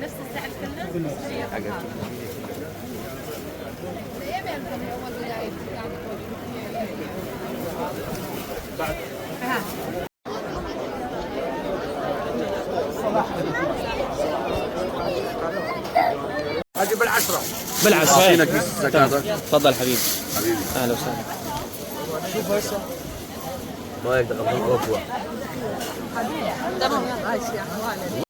نفس السعر كله؟ حاجة هذه بالعشرة. بالعشرة. أعطينا كيس زكاة. تفضل حبيبي. حبيبي. أهلا وسهلا. شوف هسه. ما يقدر أقول أقوى. تمام يلا هاي الشيء احوالي.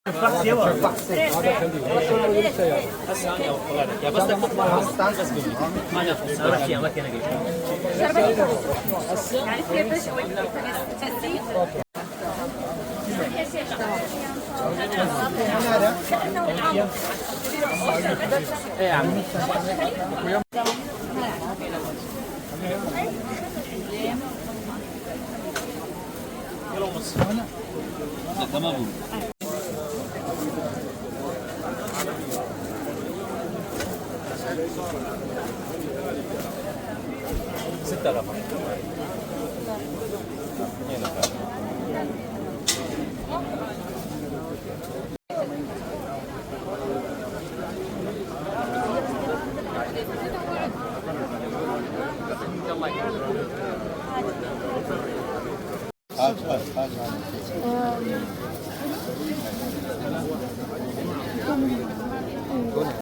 تمام. 6000.